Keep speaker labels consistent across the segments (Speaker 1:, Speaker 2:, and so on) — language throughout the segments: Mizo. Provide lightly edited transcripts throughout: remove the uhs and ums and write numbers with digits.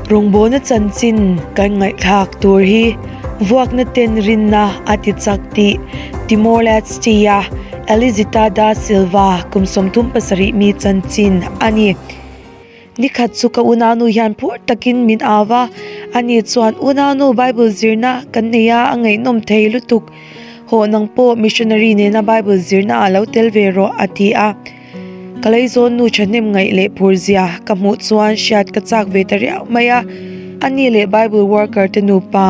Speaker 1: Rawngbawlna chanchin kan ngaihthlak tur hi vuakna ten rinna a ti chak tih Timor-Leste-a Elizita da Silva kum 37 mi chanchin a ni. Nikhat chu ka unaunu hian phur takin min au a, ani chuan unaunu Bible zirna kan nei a, a ngaihnawm thei lutuk. Hawh nang pawh missionary nena Bible zirna ah lo tel ve rawh a ti a. Ka leizawn nu thahnem ngaih leh phur zia ka hmuh chuan hriat ka chak ve ta riau mai a. Ani leh Bible worker te nupa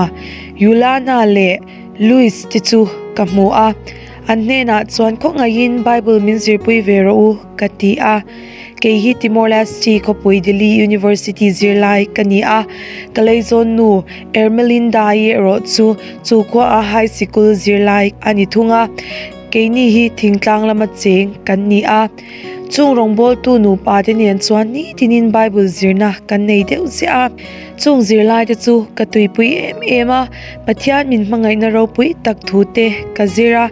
Speaker 1: Yulana leh Luis te chu ka hmu a, an hnenah chuan khawngaihin Bible min zirpui ve rawh u ka ti a. Kei hi Timor-Leste khawpui Dili University zirlai ka ni a, ka leizawn nu Ermelinda-i erawh chu chu khuaah high sikul zirlai a ni thung a. Keini hi thingtlang lama cheng kan ni a, chung rawngbawltu nupa te nen chuan nitinin Bible zirna kan nei deuh ziah a. Chung zirlai te chu ka tuipui em em a, Pathian min hmangaihna ropui tak thu te ka zir a,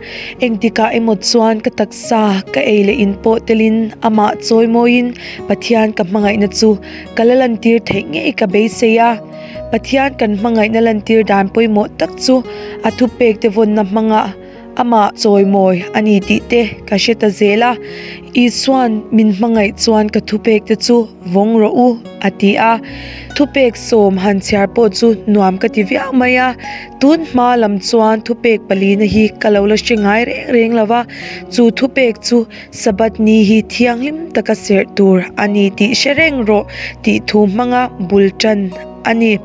Speaker 1: engtikah emaw chuan ka taksa ka ei leh in pawh telin amah chawi mawiin Pathian ka hmangaihna chu ka la lantir theih ngei ka beisei a. Pathian kan hmangaihna lantir dan pawimawh tak chu a thupek te vawnna hmanga Amah chawimawi a ni tih te ka hre ta zel a, Isua'n min hmangaih chuan ka thupek te chu vawng rawh u a ti a. Thupek sawm han chhiar pawh chu nuam ka ti viau mai a, tun hma lam chuan thupek palina hi ka lo la hre ngai reng reng lo va, chu thupek chu Sabbath ni hi thianghlim taka serh tur a ni tih hre reng rawh tih thu hmanga bul tan a ni.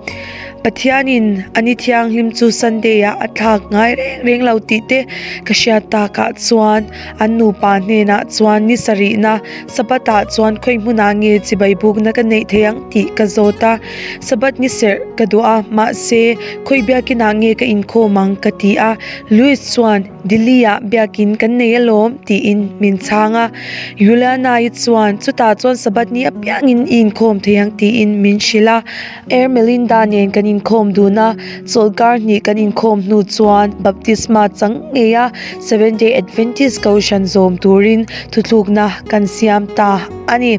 Speaker 1: Pathianin a ni thianghlim chu Sunday-ah a thlak ngai reng reng lo tih te ka hriat takah chuan an nupa hnenah chuan ni sarihna Sabbath-ah chuan khawi hmunah nge chibai bukna ka neih thei ang tih ka zawt a. Sabbath ni serh ka duh a, mahse khawi biakinah nge ka inkhawm ang ka ti a. Louis chuan Delhi-ah biakin kan nei alawm tiin min chhang a. Yuliana-i chuan chutah chuan Sabbath ni apiangin i inkhawm thei ang tiin min hrilh a. Er Melinda nen kan inkhawm dun a, chawlhkar hnih kan inkhawm hnu chuan baptisma chang ngeia Seventh Day Adventist Kohhran zawm turin thuthlukna kan siam ta a ni.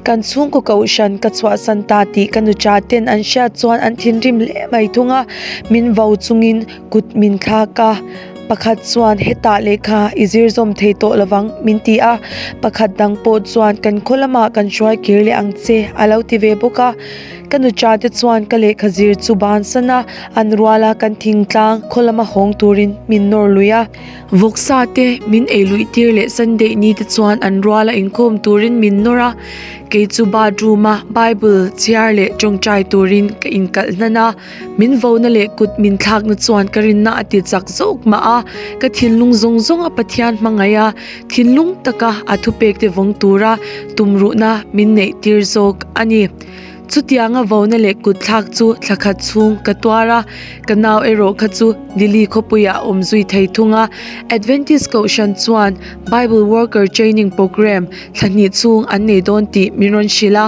Speaker 1: Kan chhungkaw kohhran ka chhuahsan ta tih ka nucha ten an hriat chuan an thinrim hle mai thung a, min vo chungin Kut min thlak a, pakhat chuan hetah lehkha i zir zawm thei tawh lovang min ti a, pakhat dang pawh chuan kan khaw lamah kan hruai kir leh ang che a lo ti ve bawk a. Ka nucha te chuan ka lehkha zir chu bansan a, an rual a kan thingtlang khaw lama hawng turin min nawr lui a. Vawksa te min ei luih tir leh Sunday ni te chuan an rual a inkhawm turin min nawr a, kei chu bathroom a Bible chhiar leh tawngtai turin ka inkalh hnan a. Min vona leh kut min thlakna chuan ka rinna a ti chak zawk mah a, ka thinlung zawng zawng a Pathian hmangaih a, thinlung taka a thupek te vawng tura tumruhna min neih tir zawk a ni. Chutianga vona leh kut thlak chu thla khat chhung ka tuar a, ka nau erawh kha chu Delhi khawpuiah a awm zui thei thung a. Adventist Kohhran chuan Bible Worker Training Programme thla hnih chhung an nei dawn tih min rawn hrilh a.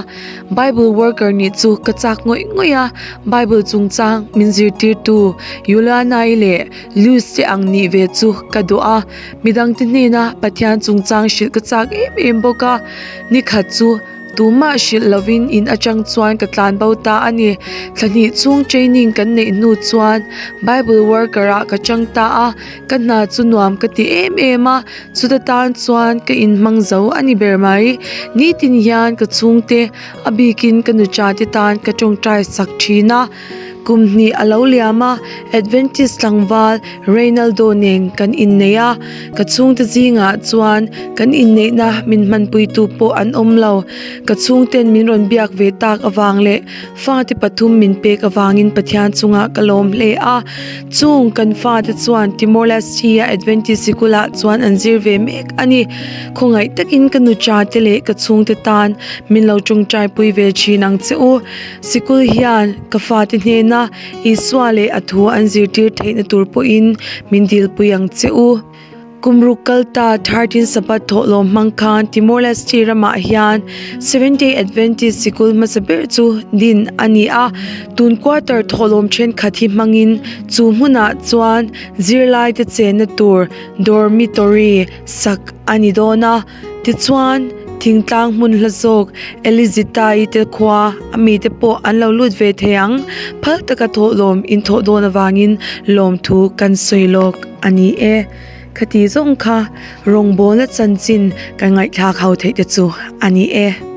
Speaker 1: Bible worker nih chu ka chak ngawih ngawih a, Bible chungchang min zirtirtu Yuliana-i leh Luis te ang nih ve chu ka duh a, midangte hnena Pathian chungchang hrilh ka chak em em bawk a, nikhat chu tumah hrilh lovin in atang chuan ka tlan bo ta a ni. Thla hnih chhung training kan neih hnu chuan Bible worker ah ka chang ta a, ka hna chu nuam ka ti em em a, Chuta tan chuan ka inhmang zo a ni ber mai. Nitin hian ka chhungte a bikin ka nucha te tan ka tawngtai sak thin a. Kum hnih a lo liam a, Adventist tlangval Reynaldo nen kan innei a. Ka chhungte zingah chuan kan inneihna min hmanpuitu pawh an awm lo. Ka chhungten min rawn biak ve tak avang leh Fate pathum min pek avangin Pathian chungah ka lawm hle a. Chung kan fate chuan Timor-Leste-a Adventist sikulah chuan an zir ve mek a ni. Khawngaih takin ka nucha te leh ka chhungte tan min lo tawngtaipui ve thin ang che u. Sikul hian ka fate hnena Isua leh a thu an zirtir theihna tur pawhin min dilpui ang che u. Kum ruk kal ta 13 Sabbath thawhlawm hmang khan Timor-Leste ramah hian Seventh-day Adventist sikul hmasa ber chu din a ni a. Tun quarter thawhlawm thenkhat hi hmangin chu hmunah chuan zirlaite chenna tur dormitory sak a ni dawn a. Tichuan. Thingtlang hmun hla zawk Elizita-i te khua a mite pawh an lo lut ve thei ang. Phal taka thawhlawm inthawh dawn avangin lawmthu kan sawi lawk a ni e. Khati zawng kha rawngbawlna chanchin kan ngaihthlak ho theih te chu a ni e.